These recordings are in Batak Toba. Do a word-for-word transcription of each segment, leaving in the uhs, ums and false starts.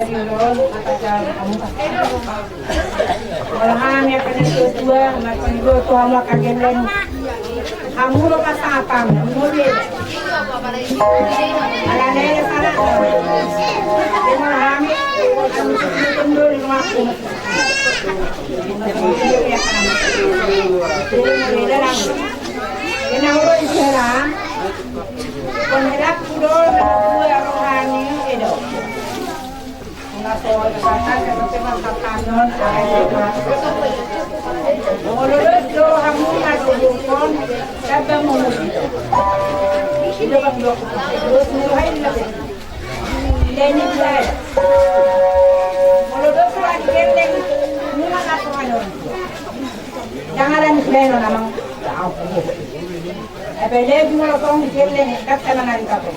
Molo hami angka na tua-tua, marpangidoan tu hamu angka gelleng. Hamu do pasangapan, hamu be. Alana i salah. Molo hami, hamu do di rumahku. Jadi molo hela, hela ulo isi hela. Kon hela kudo, hela kudo rohani, edo. Molo dos do hamu na dohot on, tamba molo. Ido bang do. Dos mulu hai na be. Deni jai. Molo dos do adi gelleng, muna na so hayon. Jangan ada ni seno namang. Ebe lagi molo tong gelleng, kata manari kato.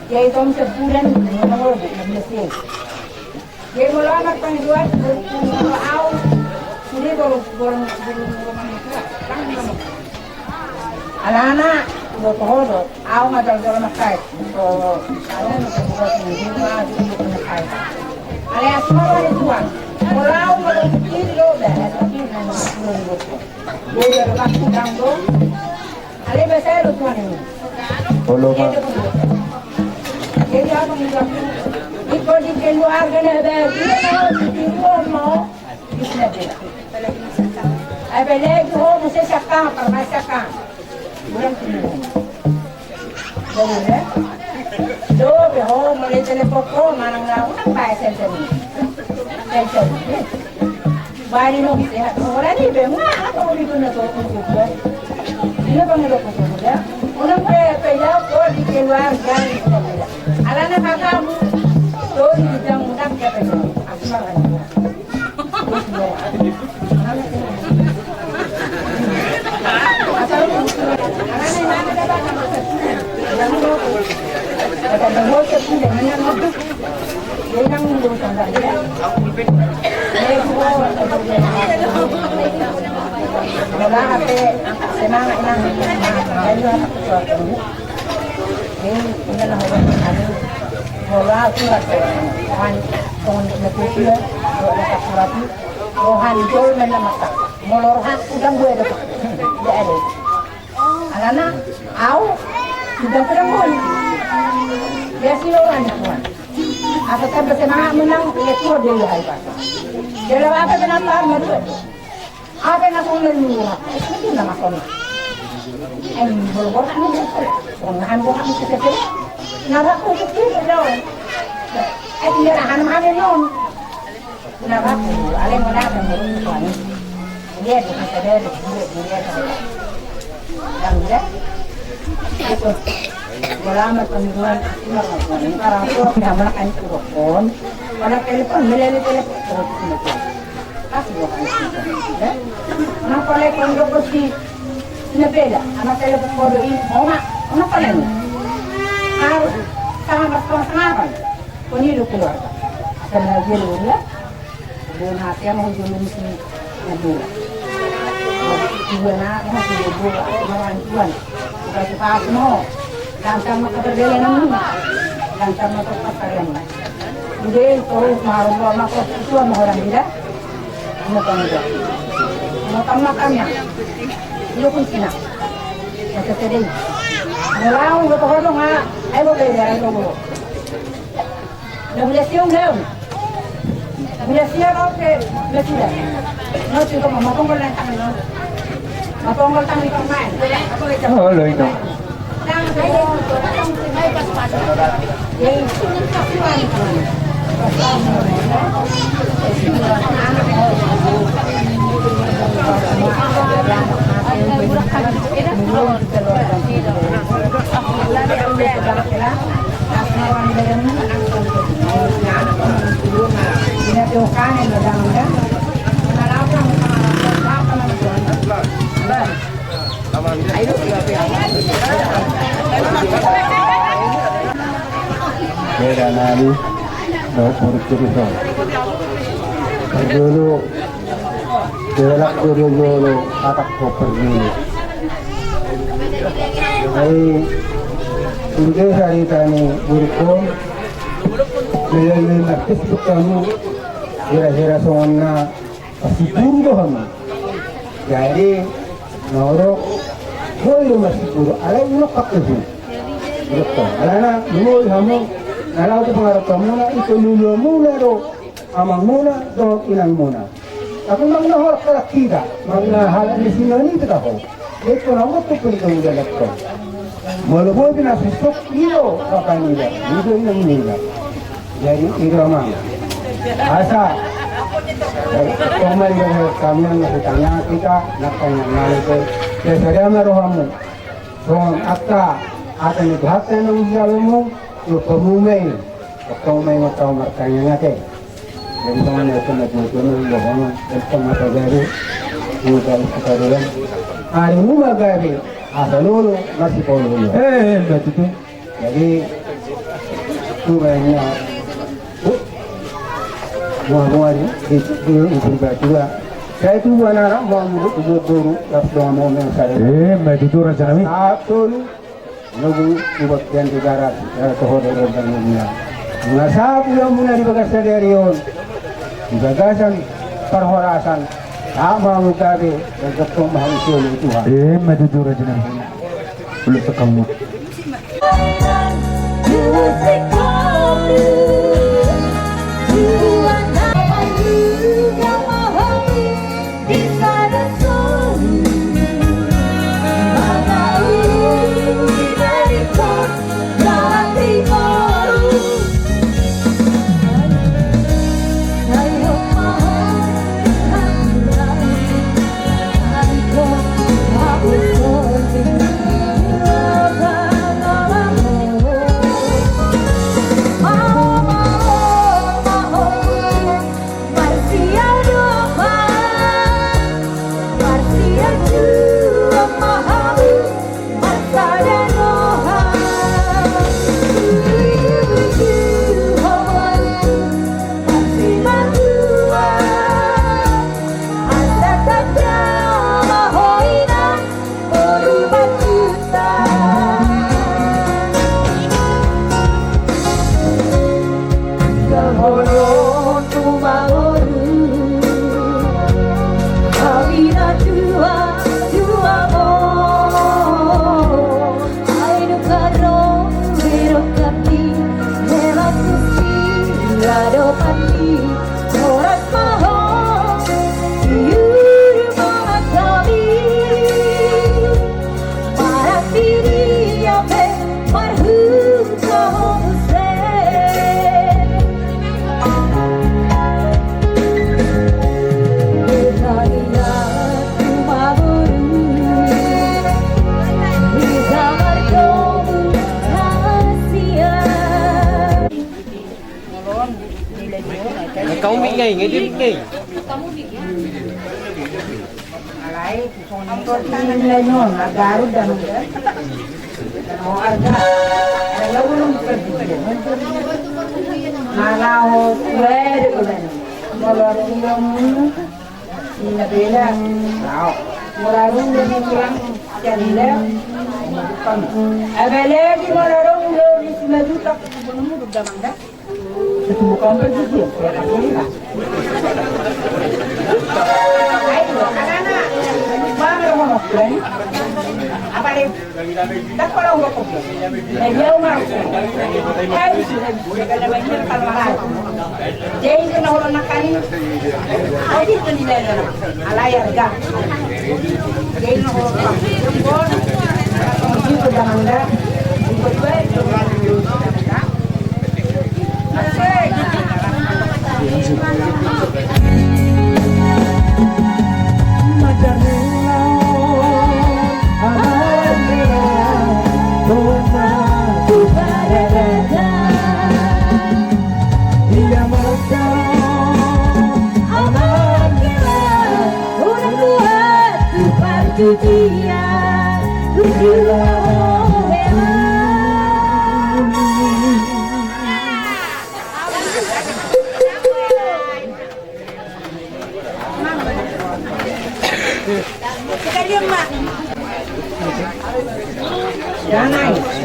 Jadi tong sebulan. Jadi molo anak pangidoan, molo au, sude bolong, bolong, bolong, bolong. Alana, udah poho do, au ma jalo-jalo mangkait. Au ma jalo-jalo mangkait. Alai asmara ni Tuhan. Molo au ma jalo kiri do, dah, kiri na, kiri do. Gue udah lepas kudang do. Alai biasa do Tuhan ini. Olo ma. Jadi apa nih? Iko di keluarga na baru, di rumah. Ai, pe lagi ho muse siakang, parmai siakang. Ulang kini. Jadi ya. Do, pe ho, mulai telepon ho, manang na, ulang bae sensen. Sensen. Bari no, sehat. Orang ni, be, mana kau di guna tu, tu, tu, tu. Dia panggil aku tu, ya. Ulang pe, pe, ya, kau di keluarga, di keluarga. Alana kakakmu, tu, di jam ulang, ya, pe, aku makan. Roha ni jolma na masa. Molo rohangku dang boi do. Dang ada. Alana au dang boi. Dia si roha ni Tuhan. Asa tamba semangat menang, ia Tuhan dia hai pas. Dia lewat apa menang tahan madua. Apa na songon na niula? Itu na songon. Em, bolgor kan ni. Songon han bolgor kan ni. Nara ku itu dia dong. Eh, dia han han non. Nara ku, ale mana kan ni. Dia tu sadar dia dia. Dan dia. Itu. Molo ma pangidoan, molo ma pangidoan, molo ma pangidoan, molo telepon, melele telepon, terus telepon. Pas gua kan sih, ya. Molo telepon gua pasti, na beda, molo telepon kode ini, mama, molo telepon. Harus sama, sama, sama. Kau ini lu keluarga. Sama dia lu, ya. Dia mati sama ujung ini sini. Nabola. Iba na, na si Bobo, na orang tuan. Suka suka asmo. Lancar maka berjalan namun. Lancar maka pas kalian. Udah terus marah maka itu sama orang tidak. Mau kamu dah. Mau kamu makan ya. Lu pun sini. Maka sedih. Mau lawan gua kau dong ah. Ayo gua belajar ayo gua. Na bulan sia ulang. Bulan sia oke, bulan sia. Na sudah mau tonggol tangan lo. Mau tonggol tangan di pemain. Olo, ino. Beda nani. Parjolo, parjolo, jolo, atak ho parjolo. Ai, inde sarita ni borungku, melalui markas tu hamu, hira-hira songon na, pasti tunggu hamu. Jadi, noro, boi do masipuru, alai ulok pakusi. Dokter, alana, boi hamu, na laho tu pangarantoanmuna, ito luluamuna do, amangmuna, dohot inangmuna. Tapi manang na horas halak hita, manang na halak ni sinan i tu taho. Jadi, tu na horas tu pun tu udah dokter. Molo boi pe na susuk, i do, bapanida, i do inangnida. Jadi, i do amang. Asa, eh, tong ma i do kamian na hutangihon hita, na tangihon nami pe. Ya, sada ma rohamu. Songon angka, angka ni Tuhanta na hujalo hamu, tu hamu ma i. Tong ma i ma tau martangiang ate. Jadi songon na ito na tutu na bohongan, dan tong ma tagari, di dalam kataruan. Ari mu ma gabe, asa lolo, masipololo. Eh, eh, betul tu. Jadi, tu banyak. Mua-mua di, di, di, di Purbatua. Saya tu anak-anak mau guru, guru, guru, las doang mau main saya. Eh, ma tutu raja nami. Satu ni, nunggu buat yang di darat, ya, toho dari orang dunia. Nasa pulang muna di bagas sadari on. Di bagasan parhorasan. Tak mau gabe, dan ketong mau solo Tuhan. Eh, ma tutu raja nami. Ulut sekam. Kau mik ngai, ngai dia mik ngai. Alai, songon i do nilai ni on, na garut dan dan ho arga. Ada lagu nang pergi. Mana ho, kue de kue. Molo arga mulu. Ina bela. Molo arga mulu di tulang. Jadi le. Apalagi molo arga mulu di Simanjuntak. Belum mulu damang dah.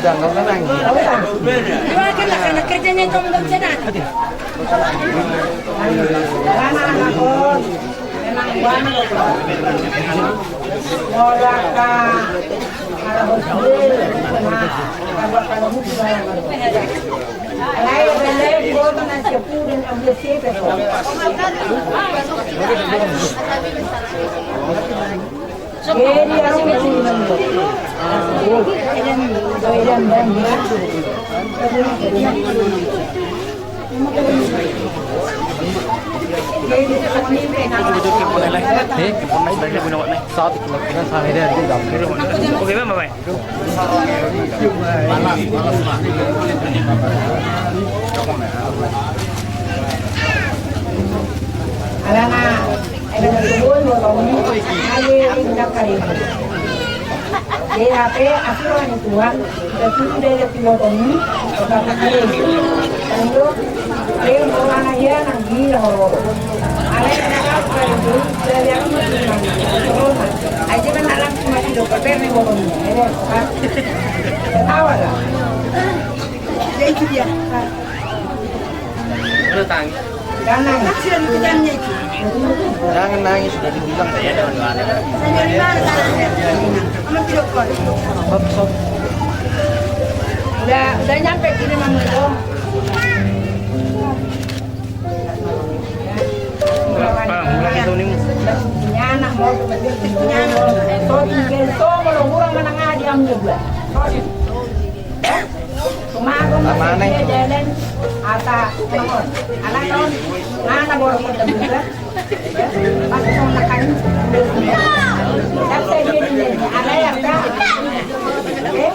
Dua kan lah, karena kerjanya itu mengganggu saya. Alana, ada berkebun, mau tahu ni, ayo, ini nak kali. Jadi, apa, asuran Tuhan, kita tuh udah ada pilot ini, kita pakai. Lalu, dia mau mana dia, nanti, oh. Alai, ada apa itu? Dari yang mana? Aja kan alam cuma hidup, apa yang mau ngomong? Ada apa? Ketawa lah. Ya, itu dia. Udah tangis. Jangan nangis. Jangan nangis, sudah dibilang. Stop, stop. Udah, udah nyampe sini, Mama, tuh. Bang, mulai itu nih. Ini anak mau tuh, ini anak. So, tiga, so, kalau kurang menengah, dia ambil dua. So, Tumagon ma sude jalan asa, ala non, ngana borok kota buka. Pas songon na kan. Tapi saya dia di sini, ala ya udah. Eh?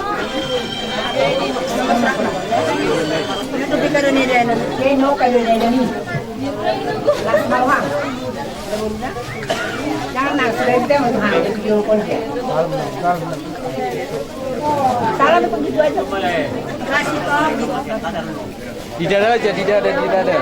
Itu kita ada nih, Dan. Dia no kayu, Dan. Las mawang. Jangan nang, sudah itu yang mau. Salam begitu aja. Di dada aja, di dada, di dada.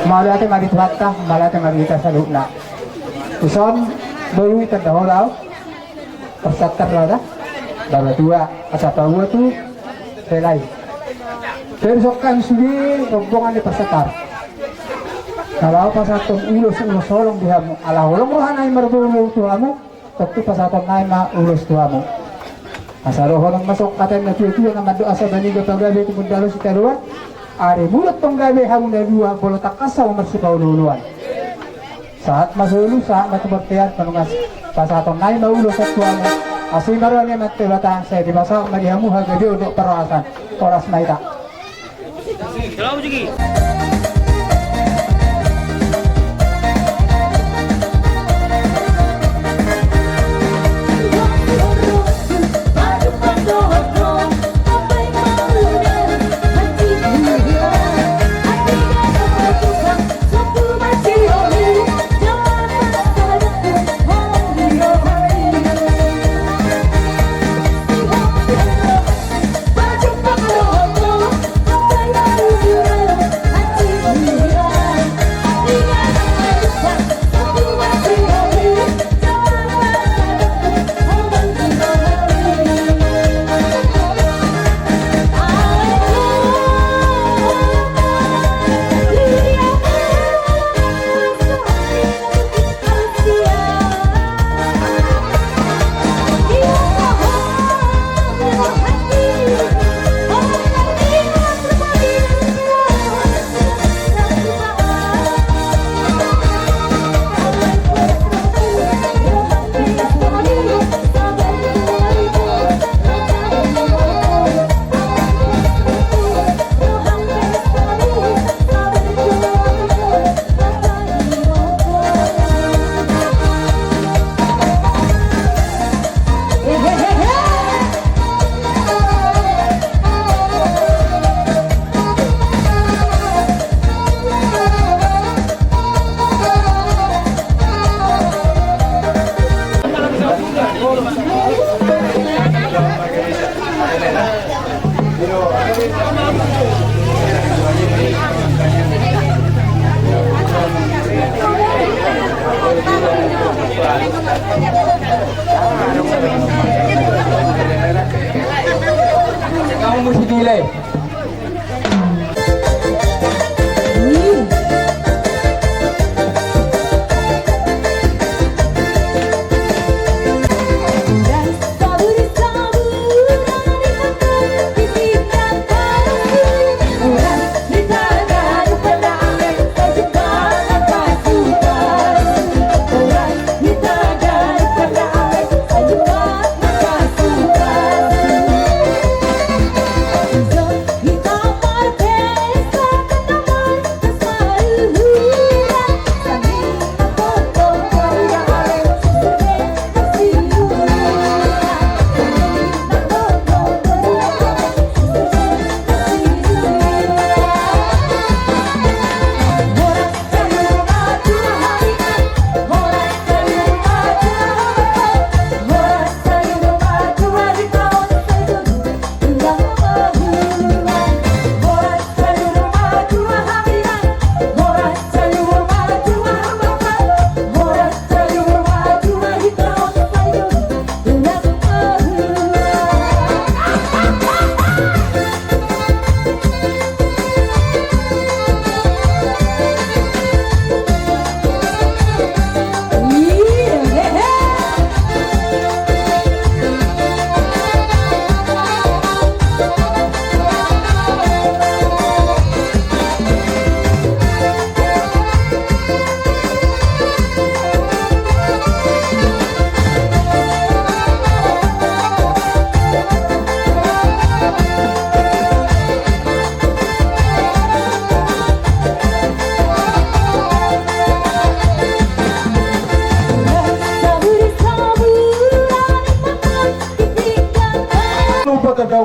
Mauliate ma di Tuhanta, mauliate ma di hita saluhutna. Tuson, boi tanda hola au. Parsantabi ma da, bapatua, asa paboa tu hela i. Jadi songon sude rombongan ni parsantabi. Kalau pasahathon ulos, ulos holong di hamu, ala holong roha nami marboru tu hamu, tontu pasahaton nami ma ulos tu hamu. Asa dohonon ma songon hata ni na tuatua na mandok asa baliga pagabe tumundalhon sitadoan, ari mulak tong gabe hamu na dua, molo tangkas hamu marsipaolooloan. Sahat ma solu, sahat ma tu bontean, manungas pasahaton nami ma ulos on tu hamu. Asi ma roha ni Amanta Debata, sai dipasahat ma di hamu hagabeon dohot parhorasan. Horas ma hita.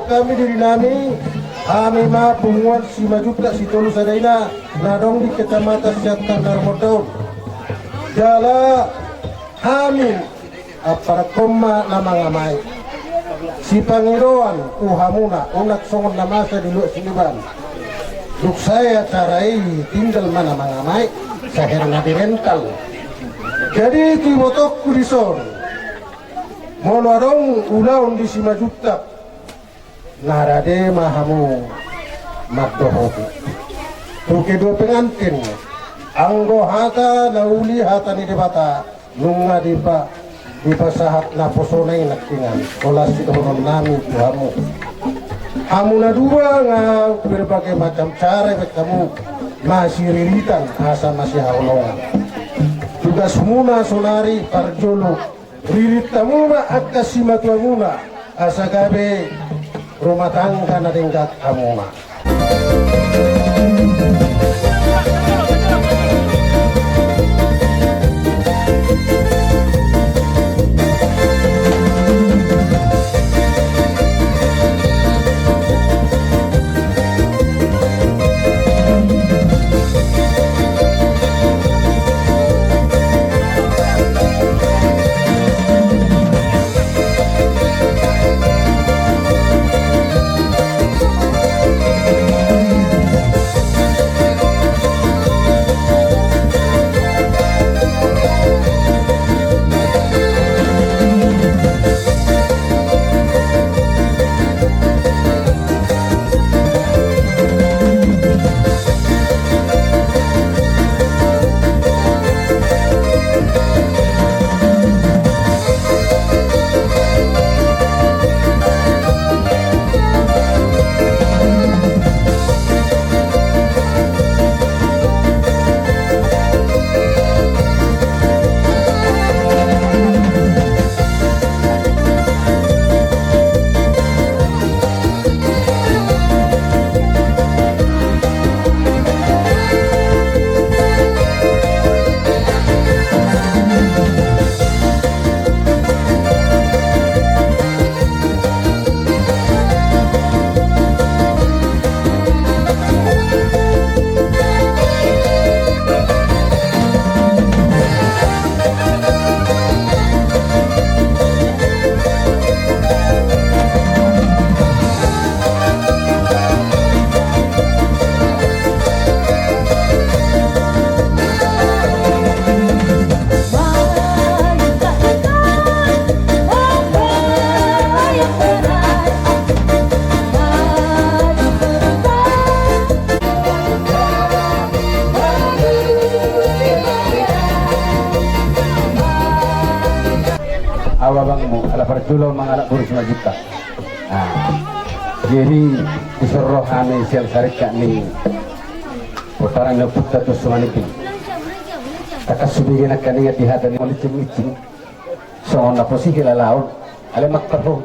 Hami diri nami, hami ma punguan Simanjuntak Sitolu Sada Ina na adong di Kecamatan Siantar na Rumuda on. Jala hami amparangkon ma na mangamai. Sipangidoan tu hamuna, unang songon na masa di luat sileban. Dung sae acara i tinggal ma na mangamai, saher na dirental. Jadi tu ibotongku dison, molo adong ulaon di Simanjuntak, na rade ma hamu mandohoti. Tu kedua pengantin, anggo hata na uli hata ni Debata, nunga dipa, dipasahat naposona i nangkiningan, holan sidohonon nami tu hamu. Hamu na dua nga berbagai macam cara baen hamu masiriritan asa masihaholongan. Tugasmuna sonari parjolo, ririt hamu ma angka simatuamuna, asa gabe rumah tangga na denggan hamuna. Au abangmu, ala parjolo mangalap boru Simanjuntak. Nah, jadi dison ro hami sian sarikat ni Pomparan ni Ompunta Tuan Sumanimbing. Tangkas hubege nangkaningan di hata ni molo icing-icing songon na posihi lalaon, alai mangkorhon,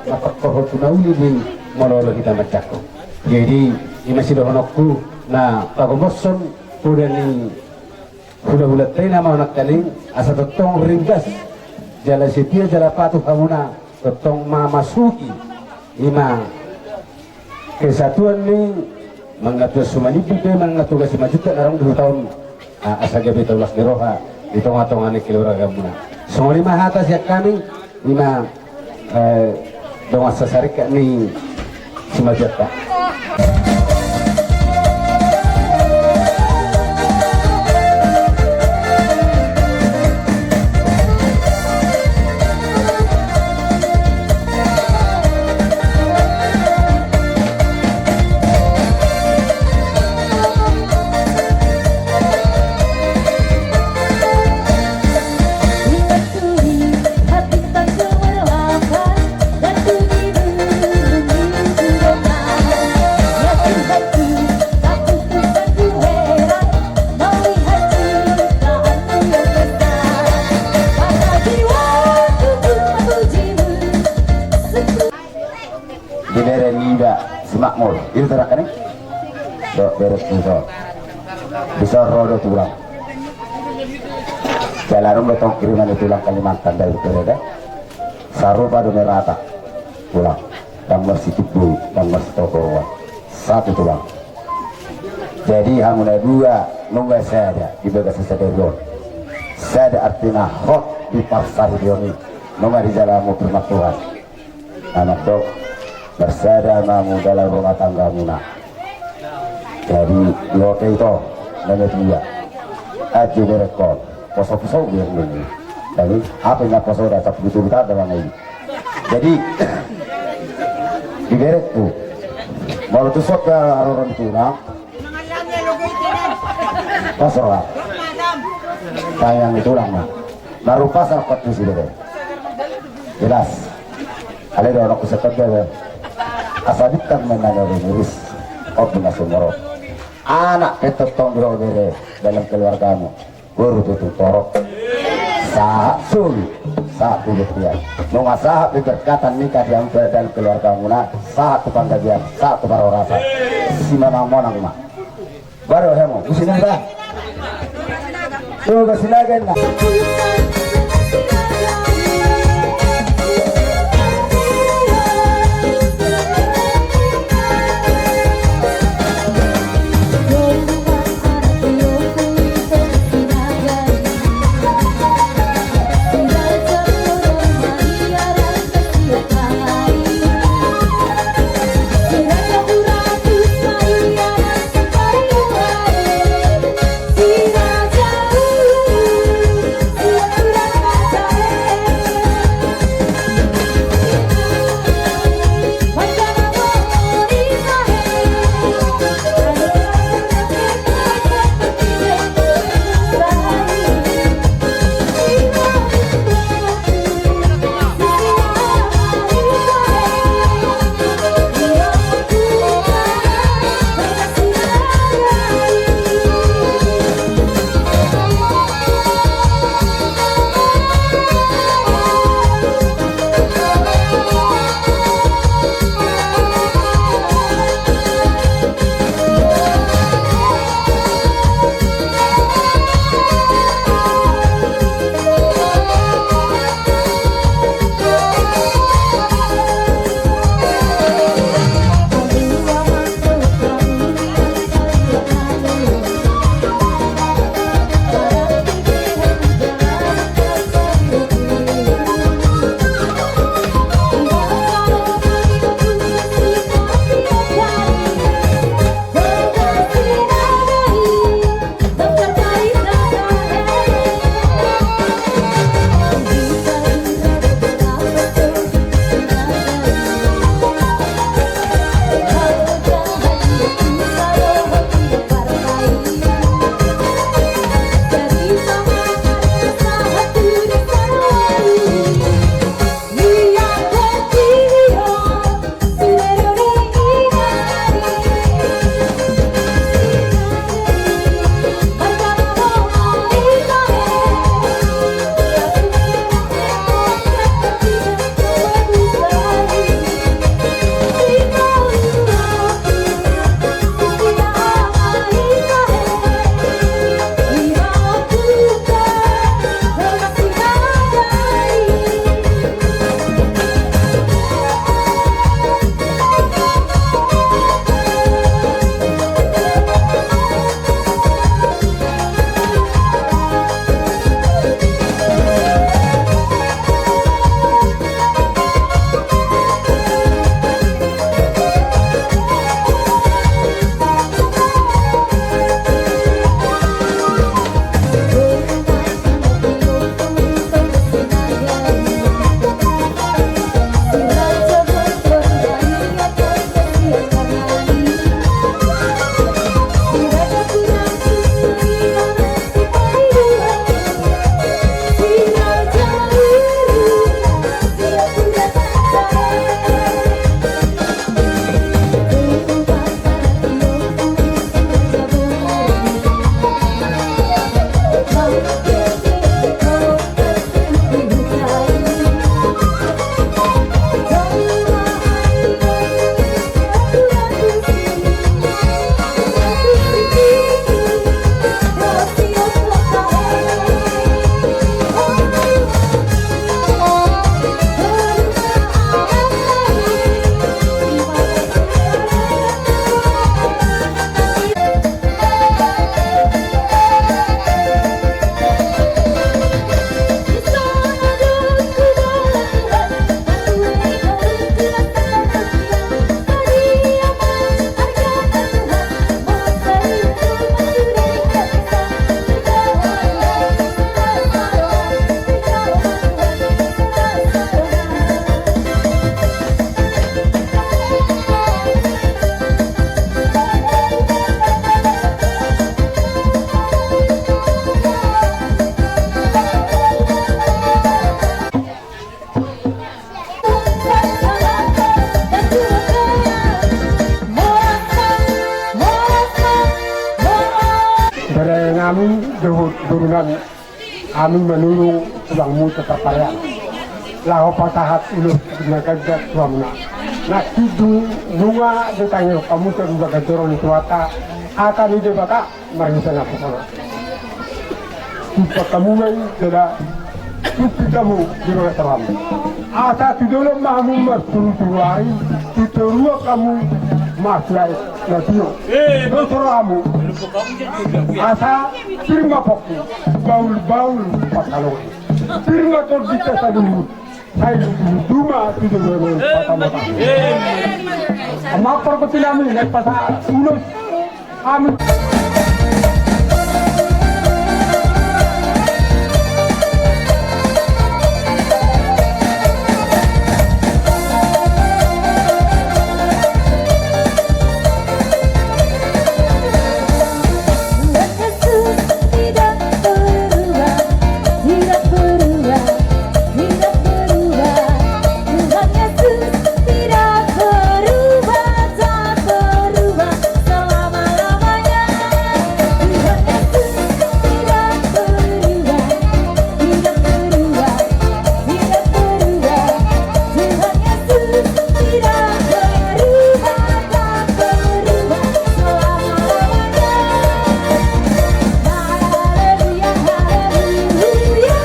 mangkorhon tu na uli ni molo olo hita manjangkon. Jadi ima sidohononku, na pagomoshon poda ni hulahulanta i nama nangkaning, asa tongtong ringgas jala setia jala patuh hamuna tongtong mamasuki ima kesatuan ni mangatua Sumanimbing pe mangatua Simanjuntak na adong di huta on, asa gabe taulas ni roha di tongatonga ni keluargamuna. Songon i ma hata sian hami, ima dongan sasarikat ni Simanjuntak. Di bere ni iba si Makmur. Itu terakhir nih. So, beres ni so. Bisa rodo tulang. Jala adong do tong kiriman ni tulang Kalimantan dari bere da. Sarupa do merata tulang. Ndang marsitumpu, ndang marsitopot roha. Satu tulang. Jadi hamu na dua nunga sada di bagasan sadari on. Sada artina hot di parsaripeon i. Nunga dijalo hamu firman Tuhan. Anak dok, marsada ma hamu dalam rumah tanggamuna. Jadi di oke itu, nama dia. Aji berekon. Poso-poso biar ini. Jadi apa yang poso dah sapu itu kita ada mana ini. Jadi di berekku. Mau tu sok ke aroran tulang. Pasrah. Sayang itu ulang mah. Narupa sarpat di sini deh. Jelas. Ale do anak kusekat deh. Asal bintang main nanya miris. Oh, punya sumoro. Anak petot tong bro bere dalam keluargamu. Boru tutu torop. Sahat sulu. Sahat tubuh dia. Nunga sahat di berkatan nikah di dalam keluargamuna. Sahat tu panggabean. Sahat tu parhorasan. Si manang-manang ma. Baru hemo. Di sini dah. Tuh, ke sini aja nah. Bere nami dohot boru nami, hami manurung tulangmu tu Parparean laho pasahat ulos na ganjang tu hamuna. Nangkin dung nunga ditangihon hamu tu bagas joro ni Tuhanta hata ni Debata, marhite na pasala. Tumpak hamu ma i jala tumpik hamu di bagas joro nami. Asa tu dolok ma hamu marturu-turu ari, tu toruan hamu marsilae na tio. Dos rohamu. Asa pir ma pongki, bahul-bahul pansalongan. Pir ma tondinta saluhut. Sai lutu-lutu ma tu dolok ni hata-hata. Amang pargonsi nami, naeng pasahat ulos. Amin. Tuhan Yesus tidak berubah, tidak berubah. Tuhan Yesus tidak berubah, tak berubah selama-lamanya. Tuhan Yesus tidak berubah, tidak berubah, tidak berubah. Tuhan Yesus tidak berubah, tak berubah selama-lamanya. Haleluya, haleluya, haleluya.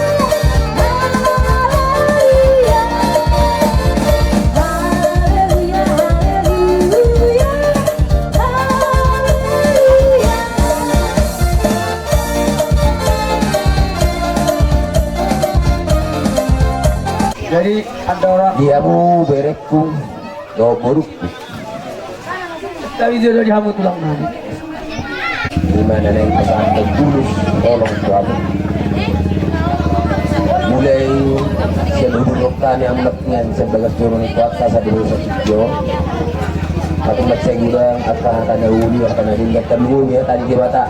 Haleluya, haleluya, haleluya. Jadi, andorang di hamu berengku dohot borungku. Tapi dia dari hamu tulang nami. Ima na naeng pasahat ulos holong tu hamu. Mulai sian hundul roha ni hamu nangkin sian bagas joro ni Tuhanta sadari on sahat tu tingki on. Hamu mansai godang angka hata na uli, hata na denggan, tarlumobi hata ni Debata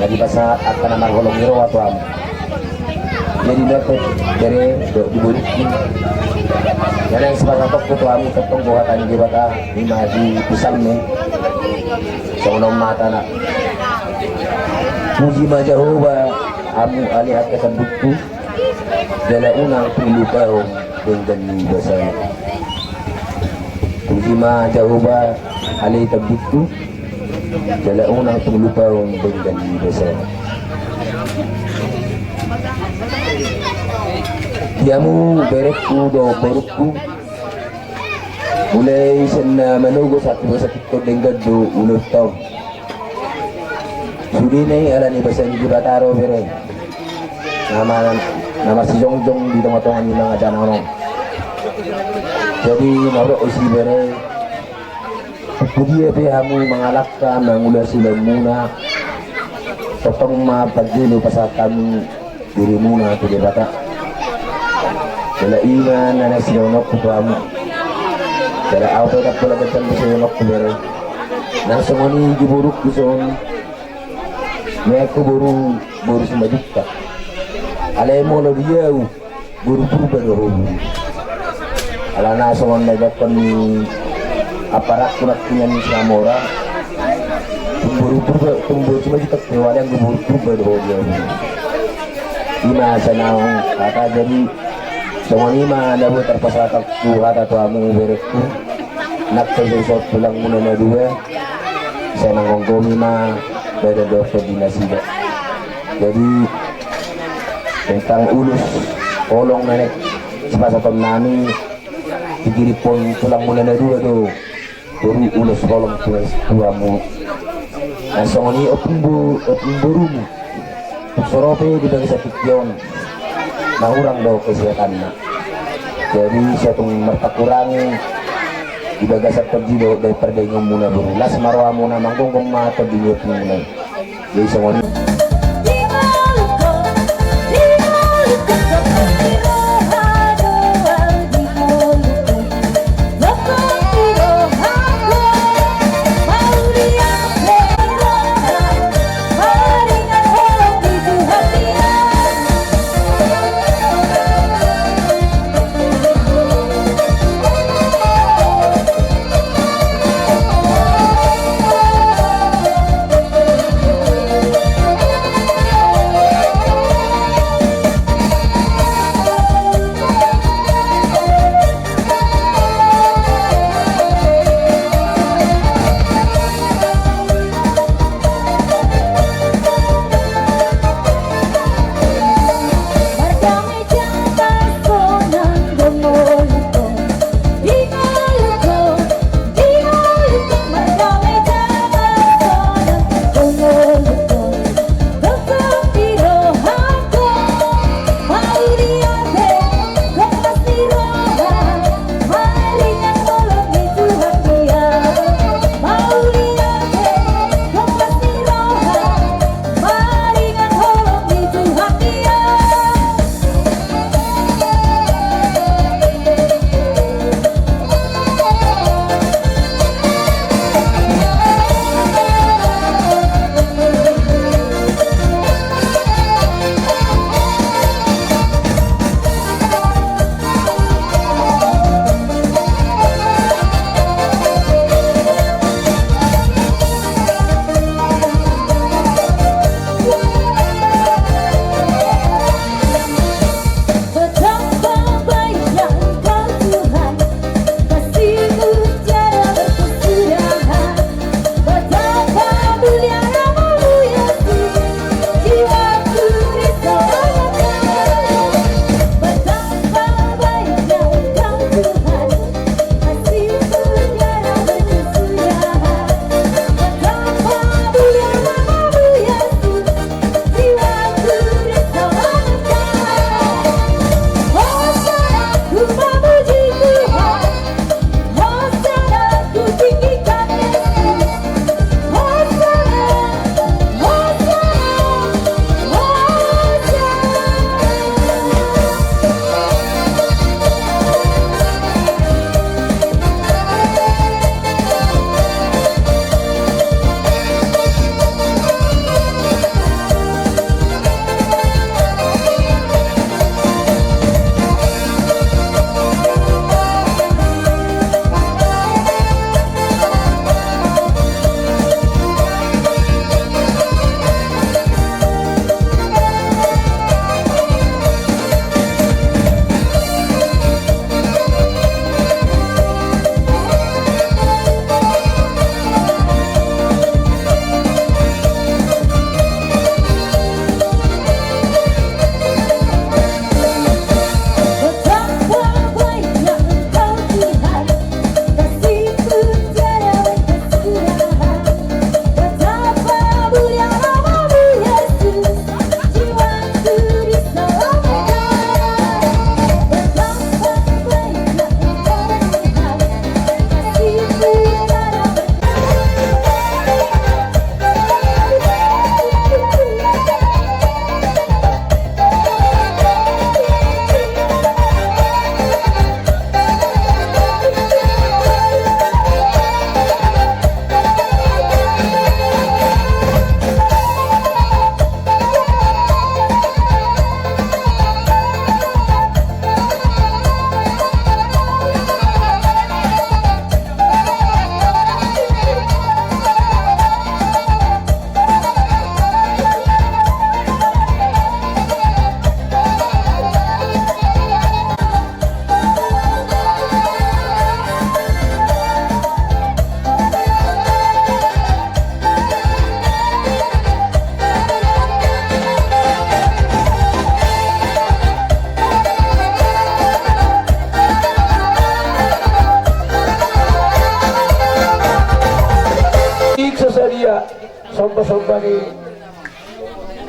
na dipasahat angka na marholong ni roha tu hamu. Jadi dapot bere dohot di borungki. Na naeng sipasahatonku tu hamu tongtong do hata ni Debata, ima di Psalmen. Songon on ma hatana. Puji ma Jahowa, hamu ale angka sambutku, jala unang tung lupahon denggan ni basana. Puji ma Jahowa, ale sambutku, jala unang tung lupahon denggan ni basana. Di hamu berengku dohot borungku, mulai sian na manogu sahat tu na sahat tu tingki on, denggan do ulos on. Sude na i ala ni basa ni Debata do bere. Na ma-, na marsijongjong di tonga-tonga ni mangajana on. Jadi, mauliate ma tusi bere. Pudi pe hamu mangalangka mangula siulaonmuna, tongtong ma parjolo pasahat hamu dirimuna tu Debata. Jala i ma na naeng sidohononku tu hamu. Jala ahu pe ndang pola ganjang do sidohononku bere. Nang songon i di borungku songon i. Nian ahu boru, boru Simanjuntak. Alai molo di ahu, boru Purba do ahu. Alana songon na didok ni aparakku nangkin sian Amora. Tung boru Purba, tung boru Simanjuntak pe ho, alai anggo boru Purba do ahu di ahu. Ima sai naung hata, jadi songon i ma na boi tarpasahat tu hata tu hamu berengku. Nang pe so tulangmuna na dua, sai manggomgomi ma badan dohot tondi nasida. Jadi tentang ulos holong na naeng sipasahaton nami, dikirimhon tulangmuna na dua do boru ulos holong tu, tu hamu. Nang songon i ompung bo-, ompung borumu. Tung so ro pe di bagasan tingki on na hurang do kesehatanna. Jadi sai tung martakurangi di bagasan tondi dohot pardengganmuna boru. Las ma rohamuna, manggomgom ma tondi ni ompungmuna i. Jadi songon i.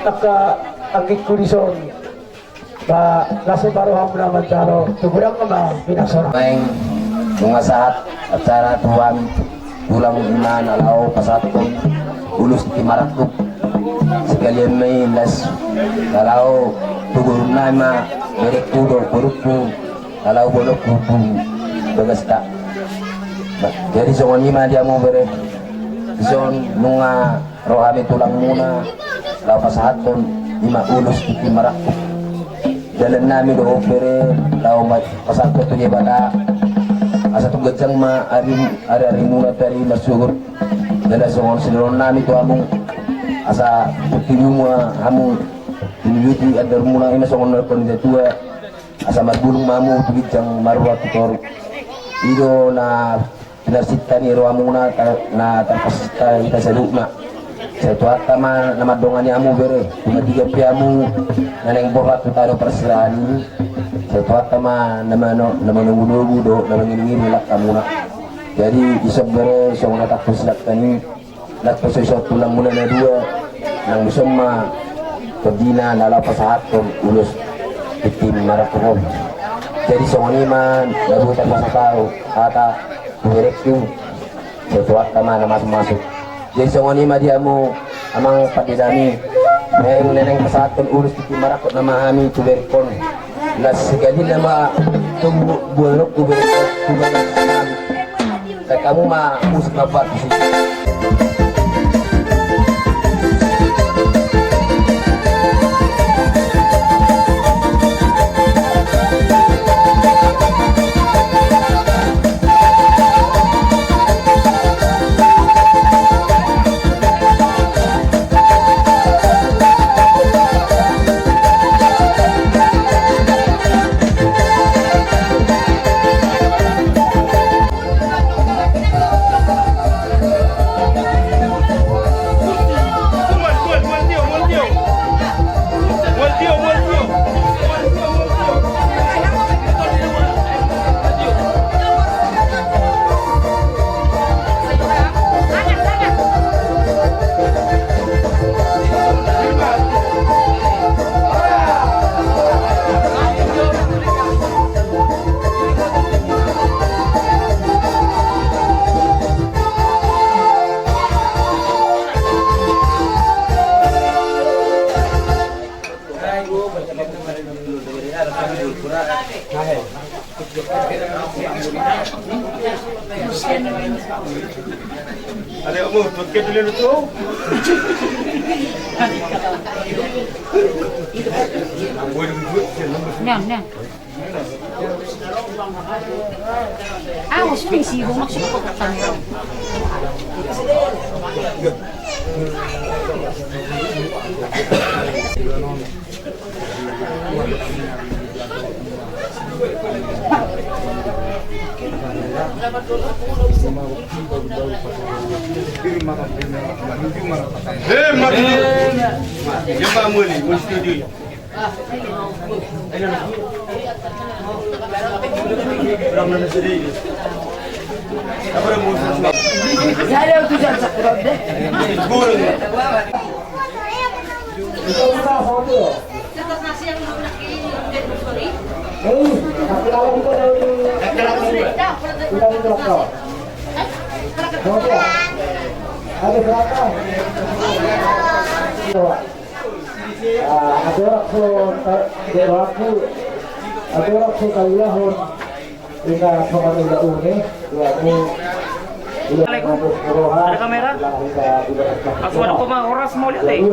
Angka anggingku dison, ba na so baru hamu na manjalo tu godang ma pinasona. Naeng nunga sahat acara tu hami tulang, ima na laho pasahathon ulos tintin marangkup. Sekalian ma i las na laho tu borunami, ima berengku dohot borungku na laho bolongku tu bagasta. Jadi songon i ma di hamu bere. Dison nunga ro hami tulangmuna laho pasahathon ima ulos tintin marangkup. Dalannami do on bere, laho ma pasahathon tu Debata asa tung ganjang ma ari, ari-arimuna tu ari marsogot. Jala songon silehonnami tu hamu asa tung tibu ma hamu, tinujuti andormuna, ima songon na nidok ni natua-tua, asa marbulung ma hamu tu ginjang, marroha tu toru. I do na pinarsinta ni rohamuna, ta-, na tarpasinta hita saluhutna. Sai Tuhanta ma na mandongani hamu bere, tung na tinggal pe hamu na naeng borhat tu tano parserahan i. Sai Tuhanta ma na mano-, na manogunogu dohot na mangiringiring langkamuna. Jadi dison bere, songon na tapasinta ni nang pe so dison tulangmuna na dua, nang dison ma tondina na laho pasahathon ulos tintin marangkup on. Jadi songon i ma na boi tarpasada hata tu berengku, sai Tuhanta ma na mamasu-masu. Jadi songon i ma di hamu amang pandita nami, naeng, naeng pasahathon ulos tintin marangkup nama hami tu berengkon. Las sekalian nama tung bolongku berengkon tu bagasta. Sai hamu ma musik ma buat musik. Nyan, nyan. Awas, misi, gua maksud apa katanya? Eh, mati. Dia bangun ni, mesti dia. Ah, adong so, adong so kaulahon. Ina songon ulaon i, ulaon i. Assalamualaikum. Ada kamera? Langsung ada kamera. Horas mau lihat, eh.